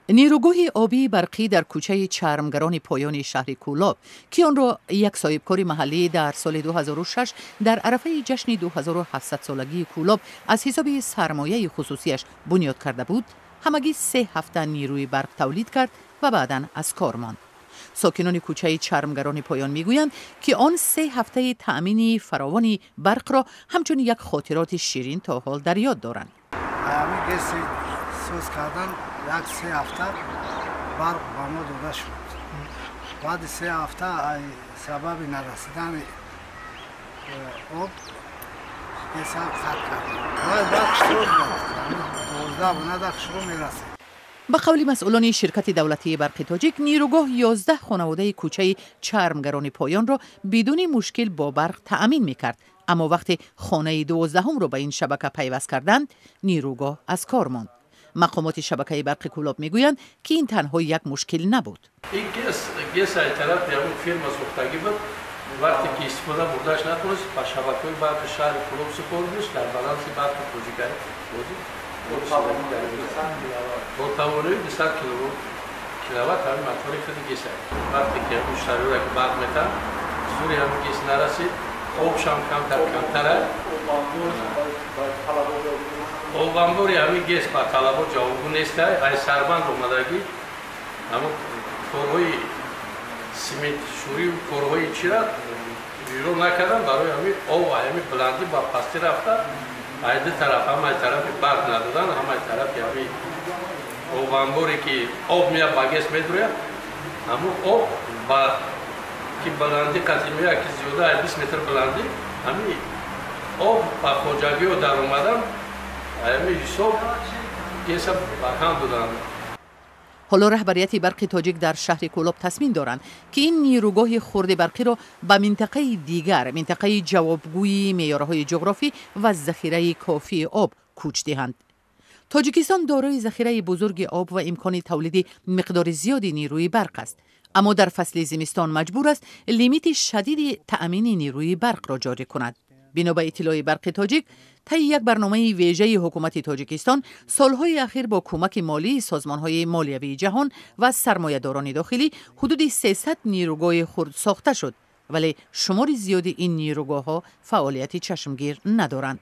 Нерӯгоҳи обии барқӣ дар кӯчаи Чармгарони Поёни шаҳри Кӯлоб, ки онро як соҳибкори маҳаллӣ дар соли 2006 дар арафаи ҷашни 2700-солагии Кӯлоб аз ҳисоби сармояи хусусияш бунёд карда буд, ҳамагӣ 3 ҳафта нерӯи барқ тавлид кард ва баъдан аз кор монд. Сокинони кӯчаи Чармгарони Поён мегӯянд, ки он 3 ҳафтаи таъмини фаровони барқро ҳамчун як хотироти ширин то ҳол дар ёд доранд. Соз кардан як 3 ҳафта барқ ба мо дода шуд. Баъди 3 ҳафта сабаби нарасидани об ГЭСа қатъ кард. Барқ соз 12 бунада шурӯъ мерасид. Ба қавли масъулони ширкати давлатии Барқи Тоҷик, нерӯгоҳ 11 хонаводаи кӯчаи Чармгарони Поёнро бидуни мушкил бо барқ таъмин мекард, аммо вақте хонаи 12-ҳумро ба ин шабака пайваст карданд, нерӯгоҳ аз кор монд. Мақомоти шабакаи барқи Кӯлоб мегӯянд, ки ин танҳо як мушкил набуд. Ин ГЭС ай тарафи ҳамун фирма сохтагӣ буд. Вақте ки истифода бурдаш натонист, ба шабакаҳои барқи шаҳри Кӯлоб супоридиш, дар баланси Барқи Тоҷикай бо тавонои 200 киловатт ҳамин мотори худи ГЭСа. Вақте ки муштариёра ки барқ метаҳанд, зури ҳамин ГЭС нарасид, обшам камтар камтара. Обанбори ҳамин ГЭС ба талабот ҷавобгӯ нестай. Ай сарбанд омадагӣ ҳамун корҳои симентшӯрию корҳои чира иҷро накардан. Барои ҳамин об ҳамин баландӣ ба пастӣ рафта, ай ду тараф, ҳам ай тарафи барқ надодан, ҳам ай тарафи ҳамин обанборе ки об меяд, ба ГЭС медурояд, ҳамун об ба ки баландӣ қатъи меояд, ки зиёда ай 20 метр баландӣ, ҳамин об ба хоҷагиҳо даромадан, ҳамин ҳисоб ГЭСа барҳам доданд. Ҳоло раҳбарияти Барқи Тоҷик дар шаҳри Кӯлоб тасмим доранд, ки ин нерӯгоҳи хурди барқиро ба минтақаи дигар, минтақаи ҷавобгӯи меъёрҳои ҷуғрофӣ ва захираи кофии об кӯч диҳанд. Тоҷикистон дорои захираи бузурги об ва имкони тавлиди миқдори зиёди нерӯи барқ аст, аммо дар фасли зимистон маҷбур аст лимити шадиди таъмини нерӯи барқро ҷорӣ кунад. Бино ба иттилои Барқи Тоҷик, таи як барномаи вежаи ҳукумати Тоҷикистон солҳои ахир бо кӯмаки молии созмонҳои молиявии ҷаҳон ва сармоядорони дохилӣ ҳудуди 300 нерӯгоҳи хурд сохта шуд, вале шумори зиёди ин нерӯгоҳҳо фаъолияти чашмгир надоранд.